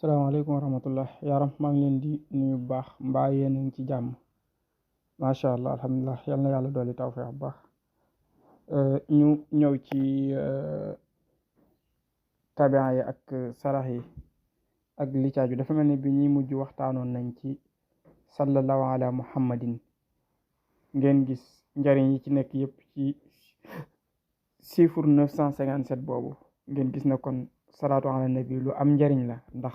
salaamaaleykum wa rahmatullah yaaram maa ngi leen di nuyu bu baax mbaa yéen a ngi ci jàmm macha allah alhamdulilah yal na yàlla dolli tawfeex bu baax ñu ñëw ci tabian yi ak sarax yi ak li caaju dafa mel ni bi ñuy mujj waxtaanoon nañ ci sallallahu ala muhammadin ngeen gis njariñ yi ci nekk yëpp ci chiffre 957 boobu ngeen gis na kon salaatu ala nabi lu am njariñ la ndax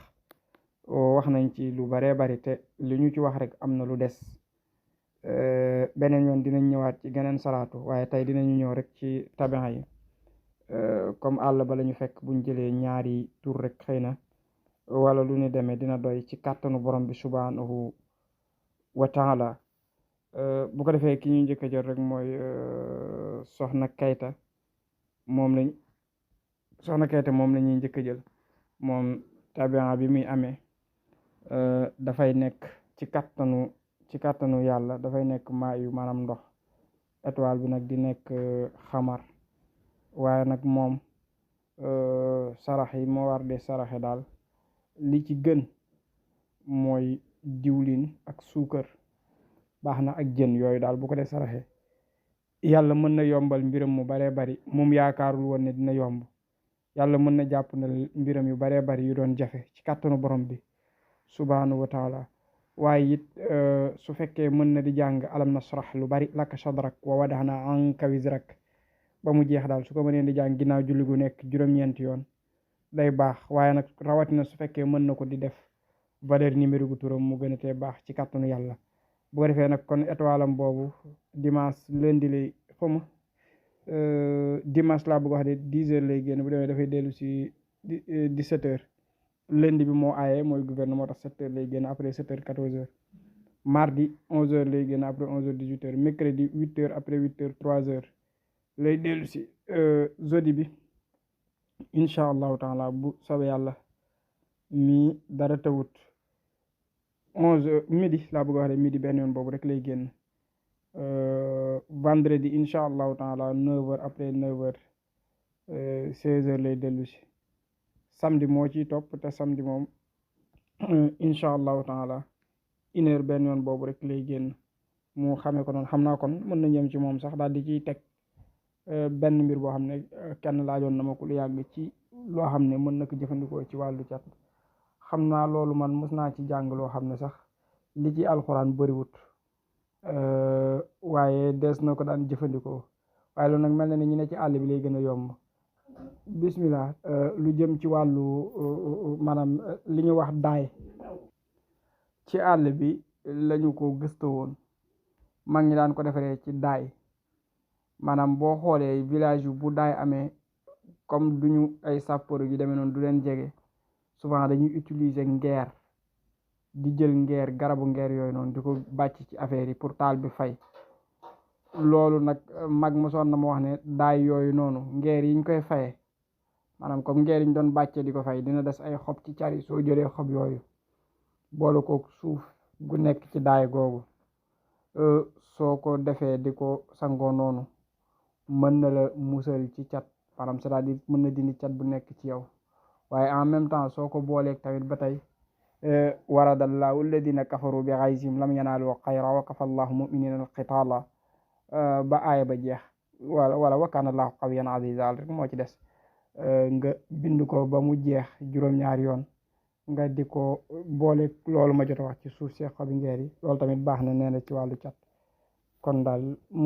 wax nañ ci lu baree bari te li ñu ci wax rek am na lu des beneen yoon dinañ ñëwaat ci geneen salaatu waaye tey dinañu ñëw rek ci tabian yi comme àll ba la ñu fekk buñ jëlee ñaari tur rek xëy na wala lu ñu demee dina doy ci kàttanu borom bi subhanahu wa taala bu ko defee ki ñu njëkk a jël rek mooy soxna Kayta moom la ñuy njëkk a jël moom tabian bi muy amee dafay nekk ci kàttanu yàlla dafay nekk maa yu maanaam ndox étoile bi nag di nekk xamar waaye nag moom sarax yi moo war de saraxe daal li ci gën mooy diwlin ak suukar baax na ak jën yooyu daal bu ko dee saraxe yàlla mën na yombal mbiram mu baree bari moom yaakaarul woon ne dina yomb yàlla mën na jàpp na mbiram yu baree bari yu doon jafe ci kàttanu borom bi subhanahu wa taala waaye it su fekkee mën na di jàng alam nasrah lu bari laka sadrak wa wadahna anka wizrak ba mu jeex daal su ko mënee di jàng ginnaaw julli gu nekk juróom-ñeenti yoon day baax waaye nag rawatina su fekkee mën na ko di def valeur numérique gu turam mu gën a tee baax ci kàttanu yàlla bu ko defee nag kon étoile am boobu dimanche lundi lay xuma dimanche laa bëgg wax de 10 heures lay génn bu demee dafay dellu si 17 heures lundi bi moo aaye mooy gouvernement moo tax 7 heures lay génn après 7 heures 14 heures mardi 11 heures lay génn après 11 heures 18 heures mercredi 8 heures après 8 heures 3 heures lay dellu si jeudi bi incha allahu taala bu soobee yàlla mii dara tawut 11 midi laa bëgg wax de midi benn yoon boobu rek lay génn vendredi incha allahu taala 9 heures après 9 heures 16 heures lay dellu si samedi moo ciy topp te samedi moom incha allahu taala 1 heure benn yoon boobu rek lay génn mu xamee ko noonu xam naa kon mën na ñëm ci moom sax daal di ciy teg benn mbir boo xam ne kenn laajoon na ma ko lu yàgg ci loo xam ne mën na ko jëfandikoo ci wàllu cat xam naa loolu man mës naa ci jàng loo xam ne sax li ci alxuraan bëriwut waaye des na ko daan jëfandikoo waaye loolu nag mel na ne ñu ne ci àll bi lay gën a yomb bismillah lu jëm ci wàllu maanaam li ñu wax daay ci àll bi lañu ko gëstu woon mag ñi daan ko defaree ci daay maanaam boo xoolee village yu bu daay amee comme duñu ay sapeur yu demee noonu du leen jege souvent dañuy utiliser ngeer di jël ngeer garabu ngeer yooyu noonu di ko bàcc ci affaire yi pour taal bi fay loolu nag mag mosoon na ma wax ne daay yooyu noonu ngeer yiñ koy fayee maanaam comme ngeer yiñ doon bàccee di ko fay dina des ay xob ci cari soo jëlee xob yooyu boole ko suuf gu nekk ci daay googu soo ko defee di ko sangoo noonu mën na la musal ci cat maanaam c'est-à-dire mën na dindi cat bu nekk ci yow waaye en même temps soo ko booleeg tamit ba tey waradallahu alladina kafaru bi ghayzihim lam yanaalu xayra wa kafa allahu muminina alqitaala ba aaya ba jeex wala wa kaana allahu qawiyyan aziza rek moo ci des nga bind ko ba mu jeex juróom-ñaari yoon nga di ko boole loolu ma jot a wax ci suuf si xobi ngeer yi loolu tamit baax na nee na ci wàllu cat kon daal mën